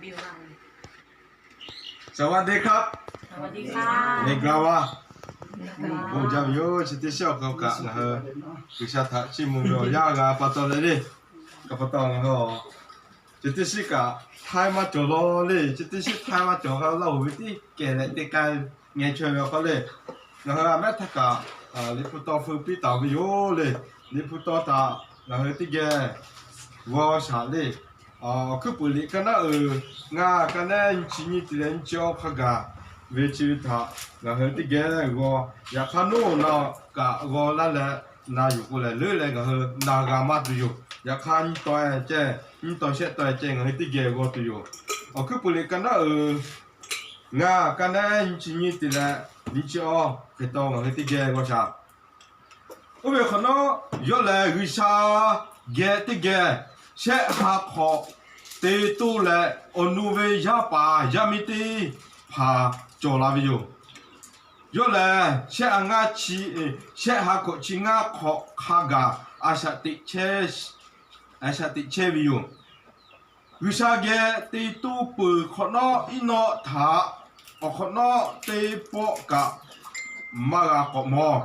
สวัสดีครับ မင်္ဂလာပါ Bon jaˇ ve yoˬ. Chi teˇ shiˉ awˬ hk'aw kaꞈ ngaˬ hui G'uiˬsha htaꞈ chiˇ mvuh ve awˬ yanˇ g'a pa taw leh le, ka pa taw ngaˬ hui chi teˇ shiˉ kaꞈ htaiˇ maˇ cawˬ law le. Chi teˇ shiˉ htaiˇ maˇ cawˬ k'o, Laˇ huˍ ve tiˉ kehˬ leh te k'ai ngeh chaweh ve awˬ hk'aw le, ngaˬ hui a mehˉ htaˇ kaꞈ liꞈ hpu taw feu piˇ taˍ ve yoˬ le. Liꞈ hpu taw htaꞈ ngaˬ hui teˇ geh g'aw shaˍ le. Awˬ hkuiˉ puiˍ liꞈ ka naˉ uiˍ ngaˇ ka nehˉ nyiˇ chi nyiˇ te leh nyiˇ chi awˇ hk'a gaˬ ve chi ve htaꞈ ngaˬ hui teˇ geh g'aw. Yaꞈ hk'aˇ, nawˬ na kaꞈ g'aw laˇ leh na yuˬ k'o lehˬ, leuˉ leh ngaˬ hui na g'a maˇ tuˬ yoˬ. Yaꞈ hk'aˇ, nyiˇ taw-e ceh, nyiˇ taw shehˆ taw-e ceh ngaˬ hui teˇ geh g'aw tuˬ yoˬ. Awˬ hkuiˉ puiˍ liꞈ ka naˉ uiˍ ngaˇ ka nehˉ nyiˇ chi nyiˇ te leh nyiˇ chi awˇ hk'e taw ngaˬ hui teˇ geh g'aw shaˍ. Oˇ ve hk'awꞈ nawˉ, yawˇ lehˬ G'uiˬsha geh teˇ geh shehˆ ha hk'awꞈ te toˇ leh, awˬ nu ve yaˇ paˍ yaˇ miˇ teˇ hpaˍ cawˬ la ve yoˬ. Yawˇ lehˬ shehˆ ha ngaˇ chi, shehˆ ha hkawꞈ chi ngaˇ hk'awꞈ hk'a gaˬ a shaꞈ teꞈ chehˇ, a shaꞈ teꞈ chehˇ ve yoˬ. G'uiˬsha geh te toˇ peuˬ hk'awꞈ nawˉ, iˉ nawˆ htaꞈ awˬ hk'awꞈ nawˉ teˇ pawˆ kaꞈ maˇ g'a k'awꞈ mawˬ.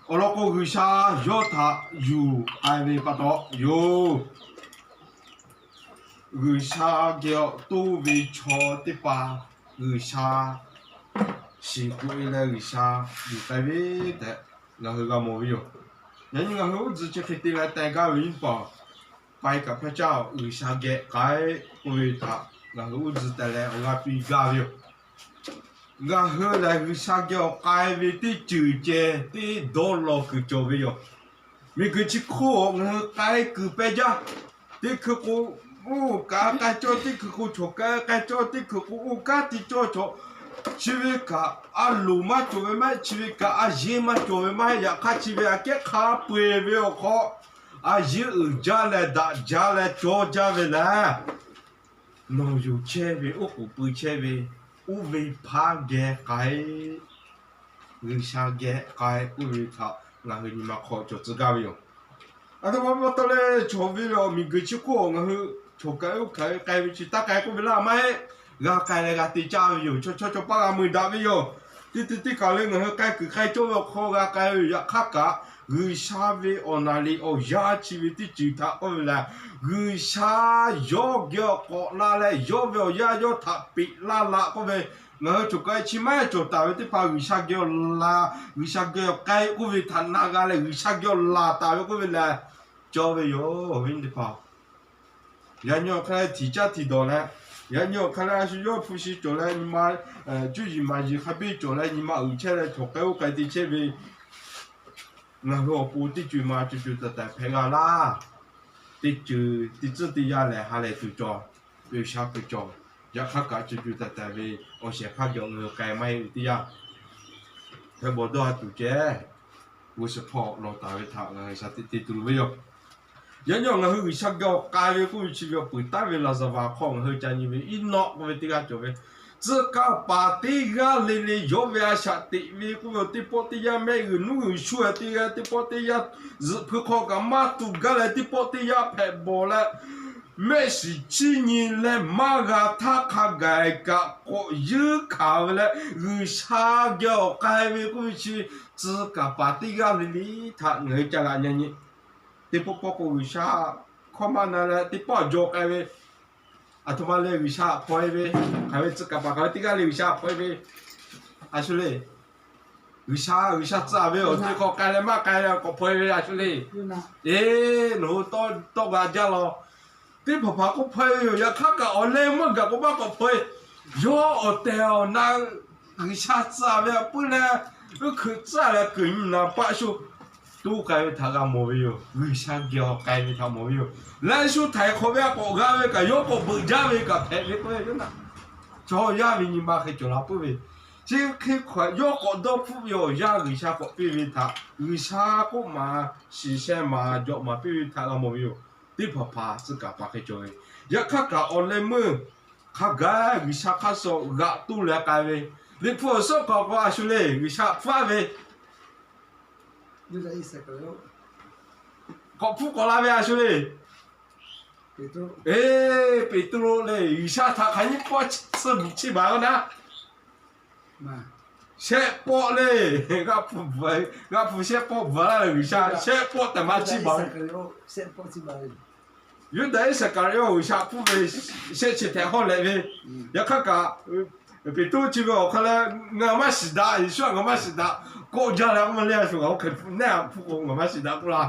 Awˬ lawn k'o, G'uiˬsha yawˇ htaꞈ yuˬ k'ai ve pa taw yoˬ. G'uiˬsha geh awˬ toˇ ve chaw teˇ hpaˍ G'uiˬsha shiˍ k'oꞈ e leh G'uiˬsha yuˬ k'ai ve tehꞈ ngaˬ hui g'a mawˬ ve yoˬ. Yaꞈ nyi ngaˬ hui uˉ tcuh chi hk'e te leh teh gaˇ ve nyi paˍ, paiˇ kaꞈ hpaˇ caˇ G'uiˬsha geh k'ai k'oˆ ve htaꞈ ngaˬ hui uˉ tcuh teh leh awˬ g'aˇ piˇ gaˇ ve yoˬ. Ngaˬ hui lehˬ G'uiˬsha geh awˬ k'ai ve teˇ ceuˬ ceh teˇ dawˇ law kuiˬ cawˬ ve yoˬ. Miˬguiˬ chi hk'oˆ ngaˬ hui k'ai kuiˬ peh jaˇ. Teˇ hkui k'o, oˇ kaꞈ k'ai cawˇ, teˇ hkui k'o chaw kaꞈ k'ai cawˇ, teˇ hkui k'o oˇ kanˉ te cawˇ chaw. Chi ve kaꞈ a loˍ maˇ cawˬ ve maˇ heˆ, chi ve kaꞈ a yeˇ maˇ cawˬ ve maˇ heˆ. Yaꞈ hk'aˇ, chi ve aꞈ kehˉ hk'a peu-eˬ ve awˬ hk'aw, a yeˇ uiˍ jaˇ leh daꞈ jaˇ leh cawˇ jaˇ ve lehˬ, nawˬ yoˬ chehˇ ve, oˉ k'oˍ pui chehˇ ve, oˇ ve hpaˇ geh k'ai G'uiˬsha geh k'ai k'oˆ ve htaꞈ ngaˬ hui nyi ma hk'aw cawˬ tcuh gaˇ ve yoˬ. Aˬ htoꞈ ma pa taw leh chaw ve awˬ miˬguiˬ chi hk'oˆ ngaˬ hui chaw kaꞈ oˇ hk'aˬ ve k'ai ve chi taˇ k'ai k'oˆ ve laˇ maˇ heˆ. G'a k'ai leh g'a te caˇ ve yoˬ. Chaw chaw cawˬ paˇ g'a mui daꞈ ve yoˬ. Teˇ teˇ teˇ kaˬ leh ngaˬ hui k'ai kuiˬ k'ai cawˇ ve awˬ hk'aw g'a k'ai ve yoˬ. Yaꞈ hk'aˇ kaꞈ, G'uiˬsha ve awˬ naˍ riˍ awˬ yanˇ chi ve teˇ ceuˬ htaꞈ k'oˆ ve lehˬ, G'uiˬsha yawˇ geh awˬ k'awꞈ la leh yawˇ ve awˬ yanˇ yawˇ htaꞈ peꞈ laˇ la k'oˆ ve, ngaˬ hui chaw kaꞈ chi maˇ heˆ cawˬ taˍ ve teˇ hpaˍ G'uiˬsha geh awˬ la, G'uiˬsha geh awˬ k'ai k'oˆ ve htaꞈ na g'a leh G'uiˬsha geh awˬ laˬ taˍ ve k'oˆ ve lehˬ, cawˇ ve yoˬ. Awˬ viˉ teˇ hpaˍ, yaꞈ nyi awˬ hk'aˇ leh htiˍ caˇ htiˍ dawˬ leh, yaꞈ nyi awˬ hk'aˇ leh a shu yawˇ hpu shi cawˬ leh nyi ma cuˇ yiˍ maˍ yiˍ hk'a biˇ cawˬ leh nyi ma uiˍ chehˇ leh chaw k'ai oˇ k'ai te chehˇ ve, ngaˬ hui awˬ pon teˇ co-e ma co co taiˍ taiˍ hpehꞈ g'a laˇ. Teˇ ceuˬ teˇ tcuhˉ teˇ yanˇ lehˬ ha lehˬ tuˬ cawˬ, peu sha kuiˬ cawˬ. Yaꞈ hk'aˇ kaꞈ co co taiˍ taiˍ ve awˬ shehˍ hpaˇ geh ngaˬ hui k'ai maˇ heˆ ve teˇ yanˇ, hk'e bawˬ dawˇ a tuˬ ceh, g'uˇ suhˍ hpawˇ lawˬ taˍ ve htaꞈ ngaˬ hui shaˍ tiꞈ te tuˬ loˍ ve yoˬ. Yaꞈ nyi ngaˬ hui G'uiˬsha geh awˬ k'ai ve k'oˆ ve chi ve awˬ peuˬ taˉ ve laˍzaˍvaˍ hk'aw ngaˬ hui ca nyi ve iˉ nawˆ k'oˆ ve teˇ g'aˇ cawˬ ve, tcuh kaˍ paˍ teˇ g'aˇ le le yawˇ ve a shaꞈ teꞈ ve k'oˆ ve teˇ pawˆ teˇ yanˇ, mehˆ g'uiˬ nuˉ g'uiˬ shu teˇ g'aˇ teˇ pawˆ teˇ yanˇ, zuhꞈ hpui hk'aw kaꞈ maˇ tu gaˇ leh teˇ pawˆ teˇ yanˇ hpehꞈ bawˬ leh, mehˆ shiˍ chiˇ nyi leh maˇ g'a htaˇ hk'a gaˬ kaꞈ k'awꞈ yeunˇ hkanˍ ve leh G'uiˬsha geh awˬ k'ai ve k'oˆ ve chi, tcuh kaˍ paˍ teˇ g'aˇ le le htaꞈ ngaˬ hui ca g'a nyi nyi. Teˇ pawˆ pawˆ k'o G'uiˬsha hkawˇ maˇ na leh teˇ pawˆ jaw k'ai ve, aˬ htoꞈ ma leh G'uiˬsha hpawˇ e ve, hk'aˬ ve tcuh kaˍ paˍ hk'aˬ ve teˇ g'aˇ le G'uiˬsha hpawˇ e ve, a shu le. G'uiˬsha, G'uiˬsha tcuh ve awˬ ceuˬ hk'aw k'ai leh maˇ k'ai leh k'awꞈ hpawˇ e ve a shu le. Eˬ, nawˬ hui tawˇ g'a jaˇ law. Teˇ hpaˍ hpaˍ k'oˆ hpawˇ e ve yoˬ. Yaꞈ hk'aˇ kaꞈ awˬ leh meuˇ gaˬ k'o maˇ k'awꞈ hpawˇ e. Yawˇ awˬ tehˬ awˬ na G'uiˬsha tcuh ve a puiˉ leh, uˉ hkui tcuh leh kuiˬ nyi naˍ paˆ shu toˇ k'ai ve htaꞈ g'a mawˬ ve yoˬ. G'uiˬsha geh awˬ k'ai ve htaꞈ mawˬ ve yoˬ. Leh shu htaiˍ hk'awꞈ ve a k'awꞈ g'a ve kaꞈ yawˇ k'awꞈ beuꞈ jaˇ ve kaꞈ hpehꞈ ve k'oˆ ve yoˬ. Chaw yaˇ ve nyi ma hk'e cawˬ la puiˉ ve, chi hk'e hk'awꞈ yawˇ k'awꞈ dawˇ hpfuhˆ ve awˬ yanˇ G'uiˬsha k'awꞈ piˇ ve htaꞈ G'uiˬsha k'oˆ maˍ shiˍ sheh maˍ jawꞈ maˍ piˇ ve htaꞈ g'a mawˬ ve yoˬ. Teˇ hpaˍ hpaˍ tcuh kaˍ paˍ hk'e cawˬ ve, yaꞈ hk'aˇ kaꞈ awˬ leh meuˇ hk'a gaˬ G'uiˬsha hk'aˇ suh g'aꞈ toˇ leh k'ai ve, Liꞈ hpu awˬ suhˉ k'awꞈ k'o a shu le G'uiˬsha hpfuhˇ ve k'awꞈ hpfuhˆ k'awꞈ la ve a shu le. Eˬ, Peˍtruˆ le, G'uiˬsha htaꞈ hk'aˬ nyiˇ pawˆ tsuhˇ bvuhꞈ chi baˬ-oˬ naˉ, shehˆ pawˆ le, g'aˆ pu shehˆ pawˆ bvuhꞈ laˇ leh G'uiˬsha shehˆ pawˆ tehꞈ ma chi baˬ. Yuˇdaꞈ Iˉsaˍkaˍriˍoˆ G'uiˬsha hpfuhˆ ve shehˆ chi htehꞈ hawˉ leh ve, yaꞈ hk'aˇ kaꞈ Peˍtruˆ chi ve awˬ hk'aˇ leh, ngaˬ maˇ shiˍ daꞈ, Yeˍsuˆ htaꞈ ngaˬ maˇ shiˍ daꞈ, kawˆ jaˇ leh k'oˆ ma le, a shu ngaˬ oˇ hk'e neˇ a hpfuhˆ k'o ngaˬ maˇ shiˍ daꞈ k'oˆ la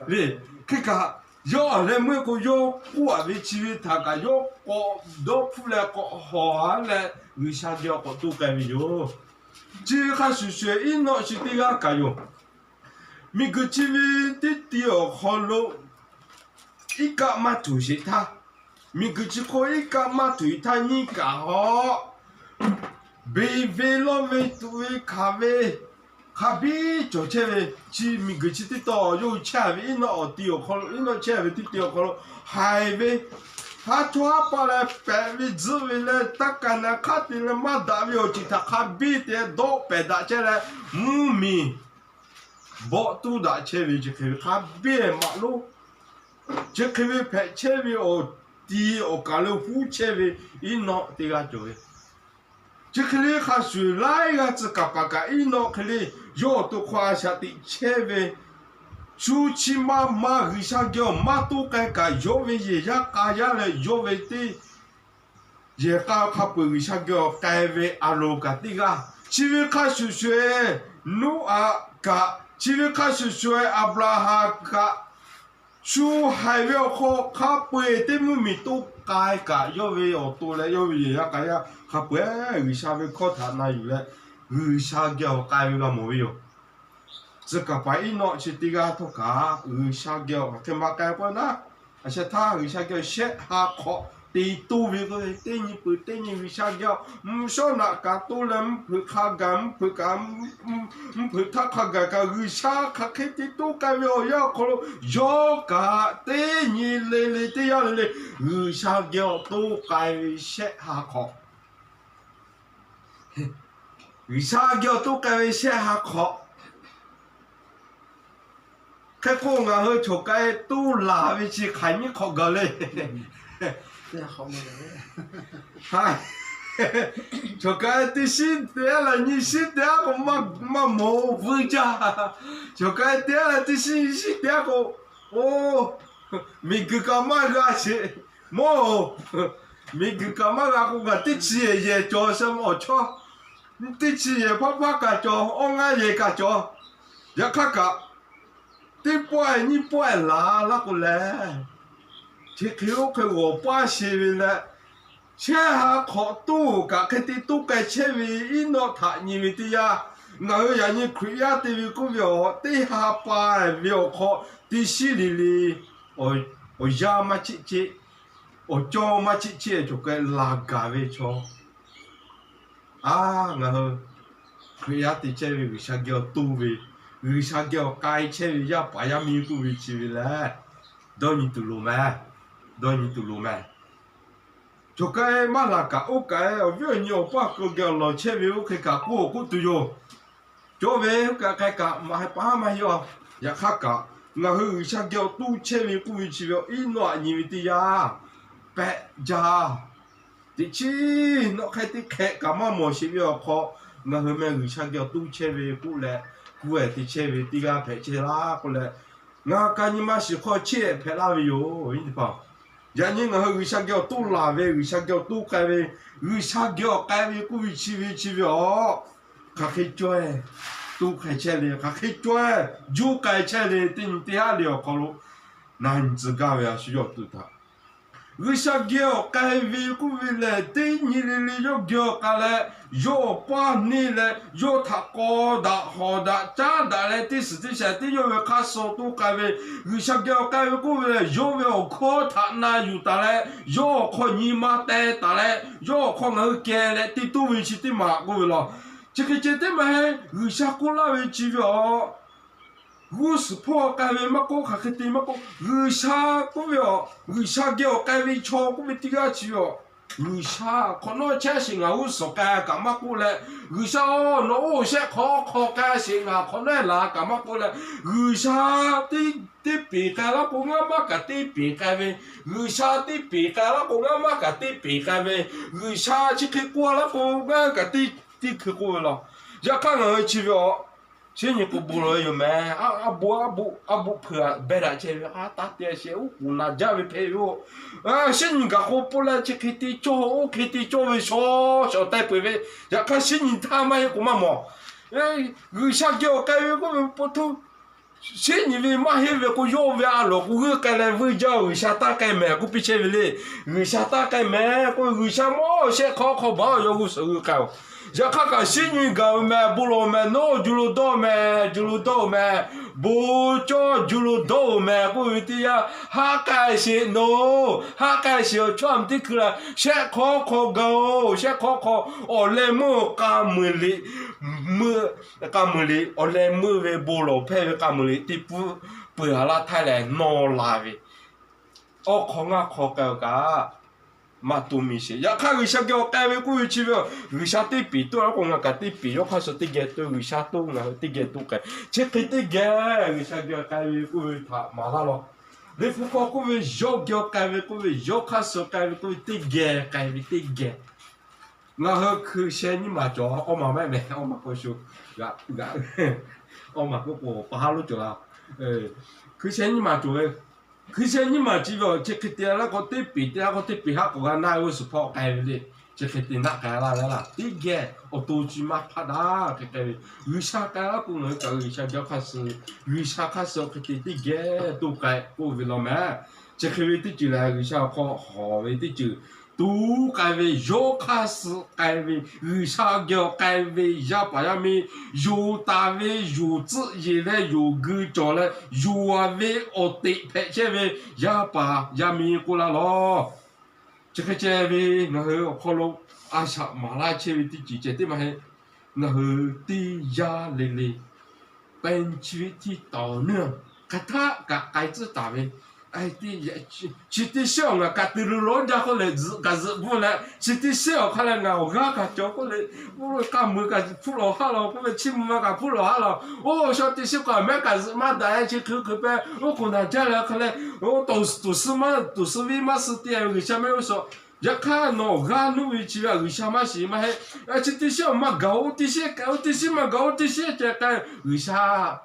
le. Hk'e kaꞈ yawˇ leh meuˆ k'o yawˇ k'oˆ-a ve chi ve htaꞈ kaꞈ yawˇ k'awꞈ dawˇ hpfuhˆ leh k'awꞈ hawˬ-a leh G'uiˬsha geh awˬ k'awꞈ to k'ai ve yoˬ. Chi ve hk'a shuˍ shuˍ, Eˇnawˆ chi teˇ g'aˇ kaꞈ yoˬ. Miˬguiˬ chi ve teˇ ti awˬ hk'aw lo iˉ kaˆ maˇ tuˬ sheˍ htaˇ, miˬguiˬ chi hk'oˆ iˉ kaˆ maˇ tuˬ sheˍ htaˇ nyiˇ kaꞈ hawˉ, beˬ ve lawˇ ve tuꞈ ve hkanˍ ve hk'a biˇ cawˬ chehˇ ve, chi miˬguiˬ chi teˇ tawn yawˇ hui chehˇ-a ve Eˇnawˆ awˬ ti awˬ hk'aw lo, Eˇnawˆ chehˇ-a ve teˇ ti awˬ hk'aw lo haiˬ ve, haˉ chawˇ haˉ paˆ leh pehꞈ ve tzuhˆ ve leh taˇ kaˍ na hk'aˉ te leh maˇ daꞈ ve awˬ ceuˬ htaꞈ hk'a biˇ te dawˆ pehˍ daꞈ chehˇ leh, mvuhˇmiˬ bawˆ tuˉ daꞈ chehˇ ve, chi hk'e ve hk'a biˇ maꞈ lonˉ, chi hk'e ve hpehꞈ chehˇ ve awˬ ti awˬ kaˍ lo huˉ chehˇ ve Eˇnawˆ teˇ g'aˇ cawˬ ve. Chi hk'e le hk'a shuˍ laiˉ g'aˇ tcuh kaˍ paˍ kaꞈ Eˇnawˆ hk'e le, yawˇ awˬ to hk'aw a shaꞈ teꞈ chehˇ ve, shu chi ma ma G'uiˬsha geh awˬ maˇ toˇ k'ai kaꞈ yawˇ ve yehˬ yaˇ k'a yaˇ leh yawˇ ve teˇ yehˬ k'a hk'a peu-eˬ G'uiˬsha geh awˬ k'ai ve a loˍ kaꞈ teˇ g'aˇ. Chi ve hk'a shuˍ shuˍ-e, Noˉaꞈ kaꞈ chi ve hk'a shuˍ shuˍ-e, Aˍbraˍhanˍ kaꞈ shu haiˬ ve awˬ hk'aw hk'a peu-eˬ teˇ mvuhˇmiˬ toˇ k'ai kaꞈ yawˇ ve awˬ to leh yawˇ ve yehˬ yaˇ k'a yaˇ hk'a peu-eˬ G'uiˬsha ve hkawˇ htaꞈ na yuˬ leh G'uiˬsha geh awˬ k'ai ve g'a mawˬ ve yoˬ. Tcuh kaˍ paˍ Eˇnawˆ chi teˇ g'aˇ htawˇ kaꞈ G'uiˬsha geh awˬ hk'aˬ hk'e ma k'ai k'o naˉ, a sheh htaˇ G'uiˬsha geh awˬ shehˆ ha hk'awꞈ te toˇ ve k'o, teˇ nyi peuˬ teˇ nyi G'uiˬsha geh awˬ mvuhˇ shawˉ naꞈ kaꞈ toˇ leh mvuhˇ hpeuꞈ hk'a gaˬ, mvuhˇ hpeuꞈ kaꞈ, mvuhˇ hpeuꞈ htaˇ hk'a gaˬ kaꞈ G'uiˬsha hk'aˬ hk'e te toˇ k'ai ve awˬ yanˇ awˬ hk'aw lo yawˇ kaꞈ teˇ nyi le le teˇ yanˇ le le G'uiˬsha geh awˬ toˇ k'ai ve shehˆ ha hk'awꞈ G'uiˬsha geh awˬ toˇ k'ai ve shehˆ ha hk'awꞈ. Hk'e k'o ngaˬ hui choˬ k'ai toˇ laˬ ve chi hk'aˬ nyiˇ hk'awꞈ gaˬ le. Choˬ k'ai teˇ shiˉ teˇ aˉ leh nyiˇ shiˉ teˇ aˉ k'o maˇ mawˬ-o vuiˇ jaˇ. Choˬ k'ai teˇ aˉ leh teˇ shiˉ nyiˇ shiˉ teˇ aˉ k'o, o, miˬguiˬ kaꞈ maˇ g'a sheˍ mawˇ-oˬ. Miˬguiˬ kaꞈ maˇ g'a k'o ngaˬ teˇ chi yehˬ yehˬ cawˬ sha awˬ chawˇ, teˇ chi yehˬ hpaˇ hpaˇ kaꞈ cawˬ, awˇ ngaˇ yehˬ kaꞈ cawˬ. Yaꞈ hk'aˇ kaꞈ teˇ pawehˇ nyiˇ pawehˇ laˬ laˇ k'o lehˬ, chi hk'e oˇ hk'e g'awˬ paˇ sheˍ ve leh, shehˆ ha hk'awꞈ toˇ kaꞈ hk'e te toˇ k'ai chehˇ ve Eˇnawˆ htaꞈ nyi ve teˇ yanˇ, ngaˬ hui yaꞈ nyi Hkriꞈ yaˇ te ve k'oˆ ve awˬ teˇ ha pa ve awˬ hk'aw teˇ shiˉ le le awˬ yanˇ maˇ cheˆ cheˆ, awˬ cawˇ maˇ cheˆ cheˆ cawˬ k'ai laˬ gaˬ ve chaw A, ngaˬ hui Hkriꞈ yaˇ te chehˇ ve G'uiˬsha geh awˬ toˇ ve, G'uiˬsha geh awˬ k'ai chehˇ ve yaˇ paˍ yaˇ miˇ k'oˆ ve chi ve lehˬ, dawˇ nyi tuˬ loˍ mehˍ. Dawˇ nyi tuˬ loˍ mehˍ. Choˬ k'ai maˇ laˬ kaꞈ oˇ kaꞈ awˬ viˉ awˬ nyi awˬ paˇ k'o geh awˬ lawˬ chehˇ ve oˇ hk'e kaꞈ k'oˆ k'oˆ tuˬ yoˬ. Cawˇ ve oˇ kaꞈ hk'e kaꞈ maˇ heˆ paˍ maˇ heˆ a. Yaꞈ hk'aˇ kaꞈ ngaˬ hui G'uiˬsha geh awˬ toˇ chehˇ ve k'oˆ ve chi ve Eˇnawˆ htaꞈ nyi ve teˇ yanˇ, pehꞈ jaˇ. Teꞈ chiˉ nawˬ hk'e teˇ hk'ehꞈ kaꞈ maˇ mawˬ sheˍ ve awˬ hk'aw, ngaˬ hui meh G'uiˬsha geh awˬ toˇ chehˇ ve k'oˆ leh, kuˇ ehˍ te chehˇ ve teˇ g'aˇ hpehꞈ chehˇ laˇ k'oˆ leh, ngaˬ ka nyi ma shiˍ hk'aw chehˇ hpehꞈ laˇ ve yoˬ. Yaꞈ nyi ngaˬ hui G'uiˬsha geh awˬ toˇ laˬ ve, G'uiˬsha geh awˬ toˇ k'ai ve, G'uiˬsha geh awˬ k'ai ve k'oˆ ve chi ve chi ve awˬ, hk'aˬ hk'e cawˇ-e toˇ k'ai chehˇ le, hk'aˬ hk'e cawˇ-e juˇ k'ai chehˇ le, teˇ nyi teˇ haˉ le awˬ hk'aw lo na nyi tcuh gaˇ ve a shu yawˇ awˬ to htaꞈ G'uiˬsha geh awˬ k'ai ve k'oˆ ve lehˬ, teˇ nyi le le yawˇ geh awˬ k'ai leh, yawˇ awˬ paˇ neˇ leh yawˇ htaꞈ k'aw daꞈ hawˍ daꞈ caˉ daꞈ leh teˇ shiˍ teˇ shaˍ teˇ yawˇ ve hk'aˇ suh toˇ k'ai ve, G'uiˬsha geh awˬ k'ai ve k'oˆ ve lehˬ, yawˇ ve awˬ hkawˇ htaꞈ na yuˬ taˍ leh, yawˇ awˬ hk'aw nyi ma teh taˍ leh, yawˇ awˬ hk'aw ngaˬ hui kehˬ leh te toˇ ve chi teˇ maˬ k'oˆ ve law. Chi hk'e ceh teˇ maˬ heˆ, G'uiˬsha k'oˆ laˇ ve chi ve awˬ g'uˇ suhˍ hpawˇ k'ai ve maˇ k'oˆ, hk'aˬ hk'e te maˇ k'oˆ, G'uiˬsha k'oˆ ve awˬ, G'uiˬsha geh awˬ k'ai ve chaw k'oˆ ve teˇ g'aˇ chi ve awˬ G'uiˬsha hk'awꞈ nawˉ chehˇ sheˍ ngaˬ g'uˇ suhˍ k'ai kaꞈ maˇ k'oˆ leh, G'uiˬsha-oˬ, nawˬ oˇ shehˆ hk'awꞈ hk'aw k'ai sheˍ ngaˬ hk'awꞈ nawˉ laˬ kaꞈ maˇ k'oˆ leh, G'uiˬsha teˇ teˇ peˍ k'ai laˇ k'o ngaˇ maˇ kaꞈ teˇ peˍ k'ai ve, G'uiˬsha teˇ peˍ k'ai laˇ k'o ngaˇ maˇ kaꞈ teˇ peˍ k'ai ve, G'uiˬsha chi hk'e k'oˆ laˇ k'o ngaˇ kaꞈ teˇ teˇ hk'e k'oˆ ve law. Yaꞈ hk'aˇ ngaˬ hui chi ve a, shinˉ nyi k'o bon lawˬ ve yoˬ meh. A, a bon a bon a bon hpeuꞈ a beh daꞈ chehˇ ve a taˇ te sheˍ, oˉ k'oˍ naˍ jaˇ ve hpehꞈ ve yoˬ. Shinˉ nyi gaˬ k'o pon leh chi hk'e te cawˇ, oˇ hk'e te cawˇ ve shaw shaw teh peuˬ ve. Yaꞈ hk'aˇ shinˉ nyi htaˇ maˇ heˆ k'o maˇ mawˬ. G'uiˬsha geh awˬ k'ai ve k'oˆ ve pa taw, shinˉ nyi ve maˇ heˆ ve k'o, yawˇ ve a lawˬ k'o g'euˆ k'ai leh vuiˇ jaˇ-oˬ, G'uiˬsha taˇ k'ai mehˍ k'oˆ piˇ chehˇ ve le. G'uiˬsha taˇ k'ai mehˍ k'oˆ ve, G'uiˬsha mawˇ shehˆ hk'awꞈ hk'aw baˬ-oˬ, yawˇ g'uˇ suhˍ g'euˆ k'ai-oˬ. Yaꞈ hk'aˇ kaꞈ shinˉ nyi gaˬ ve meh, bon lawˬ meh, nawˉ juˇ lo dawˇ meh, juˇ lo dawˇ-oˬ meh, bon cawˇ juˇ lo dawˇ-oˬ meh k'oˆ ve teˇ yanˇ, haˆ k'ai sheˍ nawˬ, haˆ k'ai sheˍ awˬ chawˇ a teˇ hkui leh shehˆ hk'awꞈ hk'aw gaˬ-oˬ, shehˆ hk'awꞈ hk'aw awˬ leh meuˇ k'a meuˍ liꞈ meuˇ k'a meuˍ liꞈ awˬ leh meuˇ ve bon lawˬ hpehˇ ve k'a meuˍ liꞈ teˇ pfuhˇ peuˬ a laˇ htaˇ lehˬ nawˇ la ve, awˬ hk'aw ngaˇ hk'aw k'ai-oˬ kaꞈ maˇ to mi sheˍ. Yaꞈ hk'aˇ G'uiˬsha geh awˬ k'ai ve k'oˆ ve chi ve, G'uiˬsha teˇ peˍ toˆ laˇ k'o ngaˬ kaꞈ teˇ peˍ, yawˇ hk'aˇ suh teˇ geh toˆ, G'uiˬsha toˆ ngaˬ hui teˇ geh toˆ k'ai. Chi hk'e teˇ geh G'uiˬsha geh k'ai ve k'oˆ ve htaꞈ maˍ laˇ law. Liꞈ hpu hk'aw k'oˆ ve, yawˇ geh k'ai ve k'oˆ ve, yawˇ hk'aˇ suh k'ai ve k'oˆ ve, teˇ geh k'ai ve teˇ geh. Ngaˬ hui hkui sheh nyiˇ maˬ cawˬ, awˇ maˬ maˇ mehˍ, awˇ maˬ k'o shu g'aꞈ g'aꞈ, awˇ maˬ k'oˆ k'o pa haˉ lonˉ cawˬ la. Hkui sheh nyiˇ maˬ cawˬ ve, hkui sheh nyiˇ maˬ chi ve awˬ chi hk'e te laˇ k'o teˇ peˍ te laˇ k'o teˇ peˍ haˉ k'awꞈ g'a naˆ ve suhˍ hpaw k'ai ve le. Chi hk'e te naˆ k'ai laˇ ve laˇ teˇ geh awˬ to chi maˇ hpaˆ daꞈ hk'e k'ai ve. G'uiˬsha k'ai laˇ k'o ngaˬ hui kaꞈ G'uiˬsha geh hk'aˇ suh, G'uiˬsha hk'aˇ suh hk'e te teˇ geh toˆ k'ai k'oˆ ve law meh. Chi hk'e ve teˇ ceuˬ lehˬ G'uiˬsha awˬ hk'aw hawˍ ve teˇ ceuˬ tuˉ k'ai ve, yawˇ hk'aˇ suh k'ai ve, G'uiˬsha geh awˬ k'ai ve yaˇ paˍ yaˇ miˇ, yonˍ taˍ ve yonˍ tcuhˆ yeˬ leh yonˍ gui cawˬ leh yonˍ a ve awˬ teꞈ hpehꞈ chehˇ ve yaˇ paˍ yaˇ miˇ k'oˆ laˇ lawˬ. Chi hk'e ceh ve ngaˬ hui awˬ hk'aw lo a shaꞈ maˍ laˇ chehˇ ve teˇ ceuˬ ceh teˇ maˇ heˆ. Ngaˬ hui teˇ yanˇ le le เป็นชีวิตที่ต่อเนื่อง hk'aˬ htaˆ kaꞈ k'ai tcuhˉ taˍ ve, chi teˇ shiˉ awˬ ngaˬ kaꞈ te lo lo jaˇ k'oˆ leh zuhꞈ kaꞈ zuhꞈ bvuhˇ leh, chi teˇ shiˉ awˬ hk'a leh ngaˬ awˬ g'aˇ kaꞈ cawˬ k'oˆ leh, oˇ kaꞈ meuꞈ kaꞈ hpuˇ lawˬ haˉ lawˬ k'oˆ ve, chiˇ mvuh ma kaꞈ hpuˇ lawˬ haˉ lawˬ, oˇ shaw teˇ shiˉ k'o mehˉ kaꞈ zuhꞈ maˇ daꞈ e chi hk'e hk'e pehˇ, oˇ k'oˍ naˍ jaˇ leh hk'a leh, oˇ toꞈ suh maˇ toꞈ suh viˉ maˇ suh te ve G'uiˬsha mehˆ g'uˇ suhˍ. Yaꞈ hk'aˇ nawˬ g'aˇ nuˇ ve chi ve G'uiˬsha maˇ shiˍ maˇ heˆ. Chi teˇ shiˉ awˬ maˇ gaˬ-oˬ, teˇ shiˉ kaꞈ-oˬ, teˇ shiˉ maˇ gaˬ-oˬ, teˇ shiˉ ceh k'ai G'uiˬsha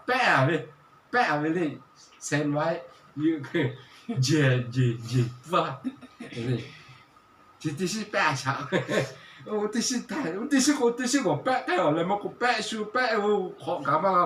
pehˆ a ve, pehˆ a ve le, shen ma, jehˬ jehˬ jehˬ pfuhˇ a chi teˇ shiˉ pehˆ a shaꞈ. Oˇ teˇ shiˉ ta, oˇ teˇ shiˉ k'o teˇ shiˉ k'awꞈ pehˆ k'ai awˬ leh maˇ k'o pehˆ shu pehˆ ve hk'awꞈ kaꞈ maˇ g'a.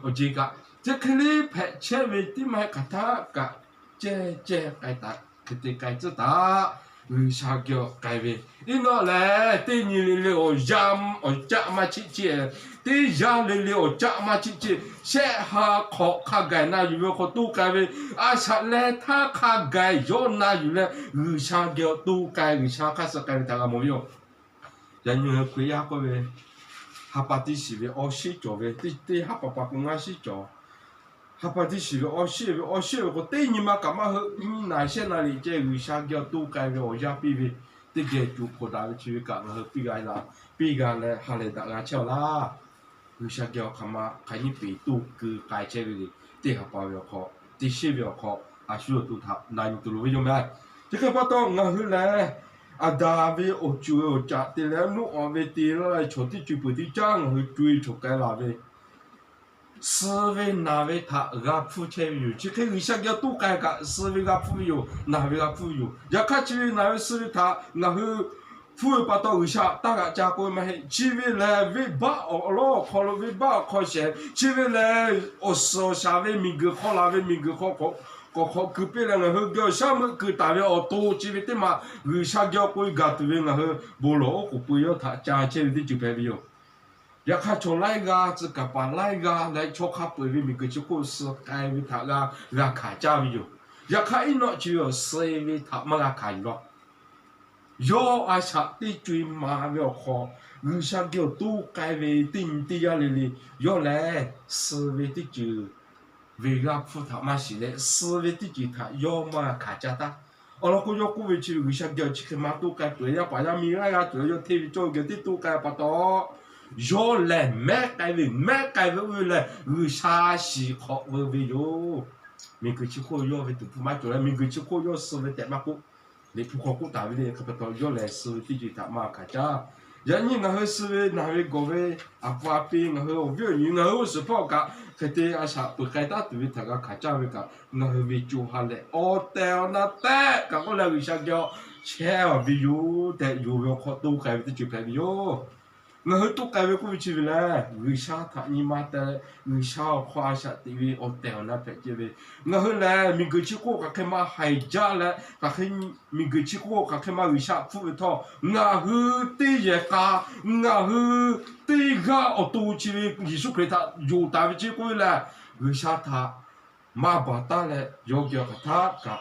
Awˬ jeˬ kaꞈ chi hk'e le hpehꞈ chehˇ ve teˇ maˇ heˆ, hk'aˬ htaˆ kaꞈ ceh ceh k'ai taꞈ hk'e te k'ai tcuhˉ taꞈ. G'uiˬsha geh awˬ k'ai ve, iˉ nawˆ lehˬ teˇ nyi le le awˬ yanˇ awˬ caˆ maˇ chiˆ chiˆ, teˇ yanˇ le le awˬ caˆ maˇ chiˆ chiˆ, shehˆ ha hk'awꞈ hk'a gaˬ na yuˬ ve awˬ hk'aw toˇ k'ai ve, a shaꞈ leh htaˇ hk'a gaˬ yawˇ na yuˬ leh G'uiˬsha geh awˬ toˇ k'ai, G'uiˬsha hk'aˇ suh k'ai ve htaꞈ g'a mawˬ ve yoˬ. Yaꞈ nyi ngaˬ hui Hkriꞈ yaˇ k'oˆ ve, ha pa teˇ shiˍ ve awˬ shiˉ cawˬ ve, teˇ teˇ ha pa pa k'o ngaˇ shiˉ cawˬ. Ha pa teˇ shiˍ ve awˬ shiˉ ve awˬ shiˉ ve k'o teˇ nyi ma kaꞈ maˇ heuˆ, nyiˇ naˍ shehˆ naˍ liꞈ ceh G'uiˬsha geh awˬ toˇ k'ai ve awˬ yanˇ piˇ ve, teˇ geh cuˬ hk'awꞈ daꞈ ve chi ve kaꞈ ngaˬ hui piˇ g'a la, piˇ g'a leh ha lehˬ daꞈ g'a chehˇ awˬ laˇ. G'uiˬsha geh awˬ hk'aˬ ma hk'aˬ nyiˇ peˍ toˇ keu k'ai chehˇ ve le. Teˇ ha pa ve awˬ hk'aw, teˇ shiˉ ve awˬ hk'aw, a shu awˬ to htaꞈ na nyi tuˬ loˍ ve yoˬ meh. Chi hk'e pa taw ngaˬ hui lehˬ, Aˍdanˍ ve awˬ ceuˬ ve awˬ caꞈ te leh nuˆ awˬ ve te laˇ leh chaw teˇ ceuˬ peuˬ teˇ caˉ ngaˬ hui co e chaw k'ai la ve, suh ve naˬ ve htaꞈ g'a hpfuhˇ chehˇ ve yoˬ. Chi hk'e G'uiˬsha geh awˬ toˇ k'ai kaꞈ suh ve g'a hpfuhˇ ve yoˬ. Naˬ ve g'a hpfuhˇ ve yoˬ. Yaꞈ hk'aˇ chi ve naˬ ve suh ve htaꞈ ngaˬ hui hpfuhˇ ve pa taw G'uiˬsha taˇ g'aꞈ ca k'oˆ ve maˇ heˆ. Chi ve lehˬ venˇbaˆ awˬ lawˉ awˬ hk'aw lo, venˇbaˆ awˬ hk'aw shehˍ, chi ve lehˬ awˬ suhˍ awˬ shaˍ ve miˬguiˬ hk'aw la ve miˬguiˬ hk'aw k'awꞈ hk'awꞈ keu piˇ leh ngaˬ hui geh awˬ shaˉ meuˆ keu taˍ ve awˬ to chi ve teˇ maˬ G'uiˬsha geh awˬ k'oꞈ e gaˬ tuˬ ve ngaˬ hui bon lawˬ oˉ k'oˍ pui yawˇ htaꞈ ca chehˇ ve teˇ ceuˬ hpehꞈ ve yoˬ. Yaꞈ hk'aˇ chaw laiˉ g'aˇ tcuh kaˍ paˍ laiˉ g'aˇ leh chaw hk'a peu-eˬ ve miˬguiˬ chi hk'oˆ suh k'ai ve htaꞈ g'a g'a hkanˍ caˇ ve yoˬ. Yaꞈ hk'aˇ iˉ nawˆ chi ve awˬ suh ve htaꞈ maˇ g'a hkanˍ yuˬ law. Yawˇ a shaꞈ teˇ co e ma ve awˬ hk'aw, G'uiˬsha geh awˬ toˇ k'ai ve teˇ nyi teˇ yanˇ le le, yawˇ lehˬ suh ve teˇ ceuˬ ve g'a hpfuhˇ htaꞈ maˇ shiˍ leh, suh ve teˇ ceuˬ htaꞈ yawˇ maˇ g'a hkanˍ caˇ taˉ. Awˬ lawn k'o, yawˇ k'oˆ ve chi ve G'uiˬsha geh awˬ chi hk'e ma toˇ k'ai peuˬ, yaˇ paˍ yaˇ miˇ g'aˇ g'aˇ tuˬ yawˇ hteˇ ve cawˇ geh teˇ toˇ k'ai pa taw, yawˇ lehˬ mehˉ k'ai ve, mehˉ k'ai ve oˇ ve lehˬ G'uiˬsha shiˍ hk'awꞈ veu ve yoˬ. Miˬguiˬ chi hk'oˆ yawˇ ve tuˍ hpfuh maˇ cawˬ leh, miˬguiˬ chi hk'oˆ yawˇ suh ve tehꞈ maˇ k'oˆ, Liꞈ hpu hk'aw k'oˆ taˍ ve le hk'e pa taw, yawˇ lehˬ suh ve teˇ ceuˬ htaꞈ maˇ hkanˍ caˇ. Yaꞈ nyi ngaˬ hui suh ve naˬ ve gawˬ ve, aˬ pa aˬ pi, ngaˬ hui awˬ viˉ awˬ nyi, ngaˬ hui oˇ suhˍ hpawˇ kaꞈ hk'e te a shaꞈ peuˬ k'ai taˉ tuˬ ve htaꞈ g'a hkanˍ caˇ ve kaꞈ, ngaˬ hui ve co ha leh awˬ tehˬ awˬ na tehꞈ kaꞈ k'oˆ leh G'uiˬsha geh chehˇ ve yoˬ tehꞈ, yonˍ ve awˬ hk'aw toˇ k'ai ve teˇ ceuˬ hpehꞈ ve yoˬ. Ngaˬ hui toˇ k'ai ve k'oˆ ve chi ve lehˬ, G'uiˬsha htaꞈ nyi ma te leh, G'uiˬsha awˬ hk'aw a shaꞈ teꞈ ve awˬ tehˬ awˬ na hpehꞈ ceh ve, ngaˬ hui lehˬ miˬguiˬ chi hk'oˆ hk'aˬ hk'e ma haiˬ jaˇ leh, miˬguiˬ chi hk'oˆ hk'aˬ hk'e ma G'uiˬsha hpfuhˆ ve htawˇ, ngaˬ hui teˇ yehˬ k'a, ngaˬ hui teˇ g'aˇ awˬ to chi ve Yeˍsuˆ Hkriꞈ htaꞈ yonˍ taˍ ve chi k'oˆ ve lehˬ, G'uiˬsha htaꞈ maˇ baˬ taˉ leh yawˇ geh hk'aˬ htaˆ kaꞈ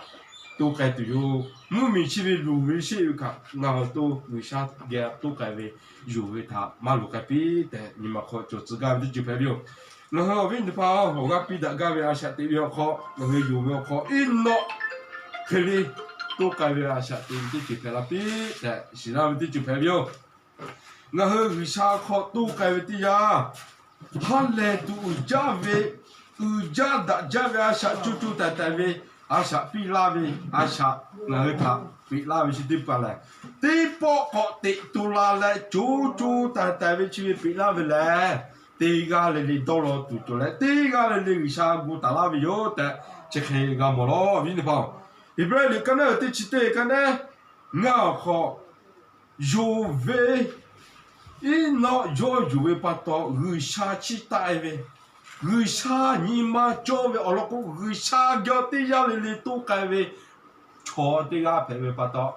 toˇ k'ai tuˬ yoˬ. Mvuhˇmiˬ chi ve luˬ ve sheˆ ve kaꞈ, ngaˬ awˬ to G'uiˬsha geh toˇ k'ai ve, yonˍ ve htaꞈ maˇ luˬ k'ai piˇ tehꞈ, nyi ma hk'aw cawˬ tcuh gaˇ ve teˇ ceuˬ hpehꞈ ve yoˬ. Ngaˬ hui awˬ viˉ teˇ hpaˍ-oˬ, awˬ g'aˇ piˇ daꞈ gaˇ ve a shaꞈ teꞈ ve awˬ hk'aw, ngaˬ hui yonˍ ve awˬ hk'aw, Eˇnawˆ hk'e le toˇ k'ai ve a shaꞈ teꞈ ve teˇ ceuˬ hpehꞈ la piˇ tehꞈ shiˍ laˇ ve teˇ ceuˬ hpehꞈ ve yoˬ. Ngaˬ hui G'uiˬsha hk'aw toˇ k'ai ve teˇ yanˇ, ha lehˬ tuˬ uiˍ jaˇ ve, uiˍ jaˇ daꞈ jaˇ ve a shaꞈ co co taiˍ taiˍ ve a shaꞈ piˇ laˇ ve a shaꞈ ngaˬ hui htaꞈ peꞈ laˇ ve chi teˇ hpaˍ lehˬ, teˇ pawˆ k'awꞈ teꞈ to la leh co co taiˍ taiˍ ve chi ve peꞈ laˇ ve lehˬ, teˇ g'aˇ le le dawˇ law tuˬ cawˬ leh, teˇ g'aˇ le le G'uiˬsha gu taˍ laˇ ve yoˬ tehꞈ, chi hk'e g'a mawˬ lawˬ viˉ teˇ hpaˍ-oˬ. Heˍbrehˇ liꞈ ka naˉ uiˍ teˇ chi teˇ ka naˉ ngaˇ awˬ hk'aw, yonˍ ve Eˇnawˆ yawˇ yonˍ ve pa taw G'uiˬsha chiˇ taˆ-e ve, G'uiˬsha nyi ma cawˇ ve awˬ lawn k'o, G'uiˬsha geh teˇ yanˇ le le toˇ k'ai ve chaw teˇ g'aˇ hpehꞈ ve pa taw,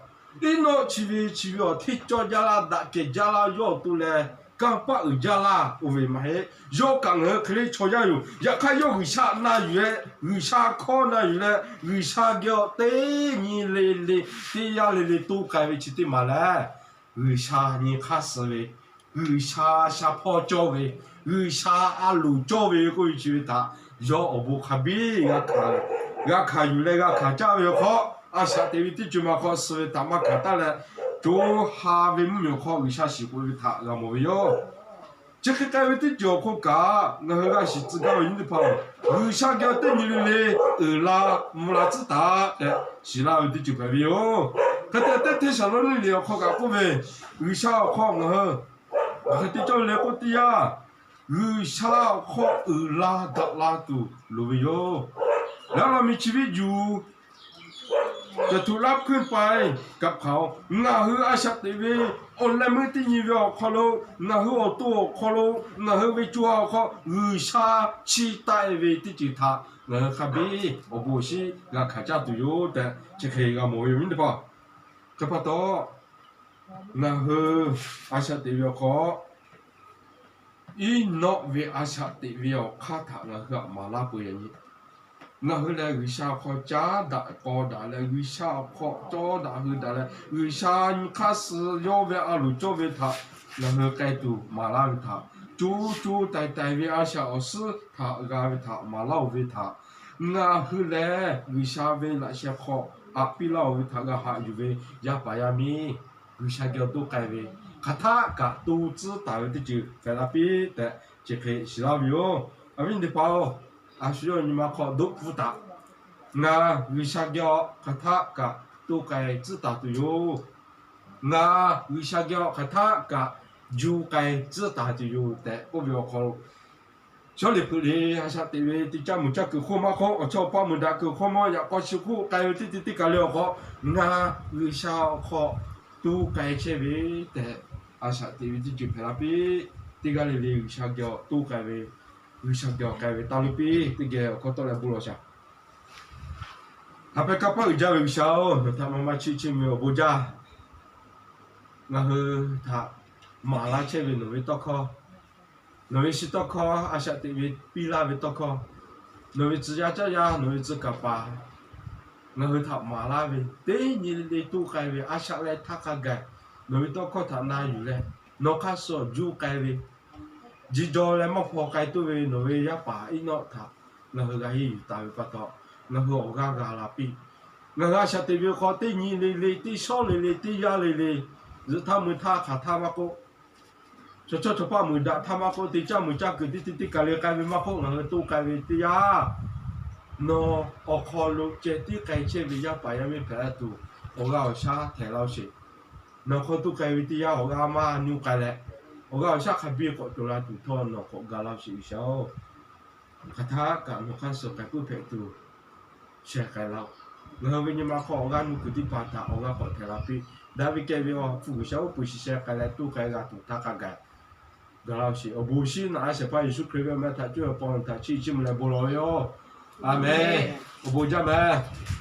Eˇnawˆ chi ve chi ve awˬ hteˇ cawˇ jaˇ laˇ, daꞈ kehˬ jaˇ laˇ, yawˇ awˬ to leh kanˇ paˆ uiˍ jaˇ laˇ oˇ ve maˇ heˆ. Yawˇ kaꞈ ngaˬ hui hk'e le chaw yaˇ yoˬ. Yaꞈ hk'aˇ yawˇ G'uiˬsha na yuˬ leh, G'uiˬsha hkawˇ na yuˬ leh, G'uiˬsha geh teˇ nyi le le, teˇ yanˇ le le toˇ k'ai ve chi teˇ maˬ lehˬ, G'uiˬsha nyi hk'aˇ suh ve, G'uiˬsha sha hpawˇ cawˇ ve, G'uiˬsha a loˍ cawˇ ve k'oˆ ve chi ve htaꞈ yawˇ awˬ bon hk'a biˇ g'a hkanˍ yuˬ leh g'a hkanˍ caˇ ve awˬ hk'aw, a shaꞈ teꞈ ve teˇ ceuˬ ma hk'aw suh ve htaꞈ maˇ hkanˍ taˉ leh, co ha ve mvuhˇmiˬ awˬ hk'aw G'uiˬsha shiˍ k'oˆ ve htaꞈ g'a mawˬ ve yoˬ. Chi hk'e k'ai ve teˇ ceuˬ awˬ hk'oˆ kaꞈ, ngaˬ hui g'a shiˍ tcuh gaˇ ve nyi teˇ hpaˍ-oˬ, G'uiˬsha geh teˇ nyi le le uiˍ la mvuh la tcuhˉ taˍ tehꞈ shiˍ laˇ ve teˇ ceuˬ hpehꞈ ve yoˬ. Hk'e te teˇ Hteˇsaˍlawˇniˆ liꞈ awˬ hk'aw kaꞈ k'oˆ ve, G'uiˬsha awˬ hk'aw ngaˬ hui ngaˬ hui teˇ cawˇ le k'oˆ teˇ yanˇ, G'uiˬsha awˬ hk'aw uiˍ la daꞈ la tuˬ loˍ ve yoˬ. Laˇ la mi chi viˉ yuˬ caˬ htuꞈ laˇ hpuiˇ pa-e kaꞈ hpaˍ-oˬ, ngaˬ hui a shaꞈ teꞈ ve awˬ leh meuˇ teˇ nyi ve awˬ hk'aw lo, ngaˬ hui awˬ to awˬ hk'aw lo, ngaˬ hui ve co ha awˬ hk'aw G'uiˬsha chiˇ taˆ-e ve teˇ ceuˬ htaꞈ ngaˬ hui hk'a biˇ awˬ bon awˬ shinˉ g'a hkanˍ caˇ tuˬ yoˬ tehꞈ chi hk'e g'a mawˬ ve yoˬ viˉ teˇ hpaˍ. Hk'e pa taw, ngaˬ hui a shaꞈ teꞈ ve awˬ hk'aw, Eˇnawˆ ve a shaꞈ teꞈ ve awˬ hk'aˇ htaꞈ ngaˬ hui htaꞈ maˍ laˇ peuˬ yaꞈ nyi. Ngaˬ hui lehˬ G'uiˬsha awˬ hk'aw caˉ daꞈ k'aw daꞈ leh, G'uiˬsha awˬ hk'aw cawˇ daꞈ hui daꞈ leh, G'uiˬsha nyi hk'aˇ suh yawˇ ve a loˍ cawˇ ve htaꞈ ngaˬ hui k'ai tuˬ maˍ laˇ ve htaꞈ, co co taiˍ taiˍ ve a shaꞈ awˬ suhˉ htaꞈ g'a ve htaꞈ maˍ laˇ-oˬ ve htaꞈ, ngaˬ hui lehˬ G'uiˬsha ve laꞈ sheh hk'aw aꞈ piˇ laˇ-oˬ ve htaꞈ g'a haꞈ yuˬ ve yaˇ paˍ yaˇ miˇ, G'uiˬsha geh awˬ toˇ k'ai ve, hk'aˬ htaˆ kaꞈ to tcuhˉ taˍ ve teˇ ceuˬ hpehꞈ la piˇ tehꞈ chi hk'e shiˍ laˇ ve yoˬ. Awˬ viˉ teˇ hpaˍ-oˬ, a shu yawˇ nyi ma hk'aw doˆ pfuhˇ taˍ. Ngaˬ G'uiˬsha geh awˬ hk'aˬ htaˆ kaꞈ to k'ai tcuhˉ taˍ tuˬ yoˬ. Ngaˬ G'uiˬsha geh awˬ hk'aˬ htaˆ kaꞈ ju k'ai tcuhˉ taˍ tuˬ yoˬ tehꞈ k'oˆ ve awˬ hk'aw lo, chaw liꞈ hpeuꞈ le a shaꞈ teꞈ ve teˇ caˇ muiˬ caˇ kuiˬ hk'oˆ maˇ hk'awˇ, awˬ chawˇ paˆ muiˬ daꞈ kuiˬ hk'oˆ maˇ, yaꞈ k'aw chi hk'oˆ k'ai ve teˇ ceuˬ teˇ kaˬ le awˬ hk'aw, ngaˬ G'uiˬsha awˬ hk'aw to k'ai chehˇ ve tehꞈ a shaꞈ teꞈ ve teˇ ceuˬ hpehꞈ la piˇ. Teˇ g'aˇ le le G'uiˬsha geh awˬ toˇ k'ai ve, G'uiˬsha geh awˬ k'ai ve taˇ loˇ piˇ. Teˇ geh awˬ hk'aw tawˆ leh bon lawˬ shaˍ. Haꞈ pehˇ kanˇ paˆ uiˍ jaˇ ve G'uiˬsha-oˬ, nawˬ htaꞈ maˇ maˇ chiˇ chiˇ mvuh ve awˬ bon jaˇ. Ngaˬ hui htaꞈ maˍ laˇ chehˇ ve nawˬ ve tawˇ hkawˇ, nawˬ ve shi tawˇ hkawˇ a shaꞈ teꞈ ve piˇ laˇ ve tawˇ hkawˇ, nawˬ ve tcuh yaˇ caˇ yaˇ, nawˬ ve tcuh kaˍ paˍ ngaˬ hui htaꞈ maˍ laˇ ve teˇ nyi le le toˇ k'ai ve a shaꞈ leh htaˇ hk'a gaˬ nawˬ ve tawˇ hkawˇ htaꞈ na yuˬ leh, nawˬ hk'aˇ suh awˬ juˇ k'ai ve, jiˇ jaw leh maˇ hpaw k'ai toˇ ve nawˬ ve yaˇ paˍ Eˇnawˆ htaꞈ ngaˬ hui g'a henˇ yuˬ taˍ ve pa taw, ngaˬ hui awˬ g'aˇ g'a la piˇ. Ngaˬ hui a shaꞈ teꞈ ve hk'aw teˇ nyi le le, teˇ shawˉ le le, teˇ yanˇ le le, zuhꞈ htaˇ mui htaˇ hk'aˬ htaˇ maˇ k'oˆ, chaw chawˇ chaw paˆ muiˬ daꞈ htaˇ maˇ k'oˆ, te caˇ muiˬ caˇ kuiˬ teˇ te teˇ kaˬ le k'ai ve maˇ k'oˆ, ngaˬ hui toˇ k'ai ve teˇ yanˇ, nawˬ awˬ hk'aw lo ceh tiˉ k'ai chehˇ ve yaˇ paˍ yaˇ miˇ hpehꞈ la tuˬ, awˬ g'aˇ awˬ shaˉ htehꞈ laˇ-oˆ sheˍ. Nawˬ hk'aw toˇ k'ai ve teˇ yanˇ awˬ g'aˇ maˇ nuˇ k'ai leh, awˬ g'aˇ awˬ shaˉ hk'a biˇ k'awꞈ cawˬ la tuˬ htawˇ nawˬ k'awꞈ ga laˇ-oˆ sheˍ, G'uiˬsha-oˬ. Hk'aˬ htaˇ kaꞈ nawˬ hk'aˇ suh k'ai puiˉ hpehꞈ tuˬ sheh k'ai laˇ-oˆ. Ngaˬ hui ve nyi ma hk'aw awˬ g'aˇ nuˇ kuiˬ teˇ hpaˍ htaꞈ awˬ g'aˇ k'awꞈ htehꞈ la piˇ. Daꞈ ve kehˬ ve awˬ hpu G'uiˬsha uˉ peunˍ shiˍ sheh k'ai leh toˇ k'ai g'a tuˬ htaˇ hk'a gaˬ ga laˇ-oˆ sheˍ. Awˬ bon shinˉ naꞈ a shehˍ hpaˇ Yeˍsuˆ Hkriꞈ ve awˬ meh htaꞈ cuˇ awˬ paw htaꞈ chiˇ chiˇ mvuh leh bon lawˬ ve yoˬ. A menˬ. Awˬ bon jaˇ meh.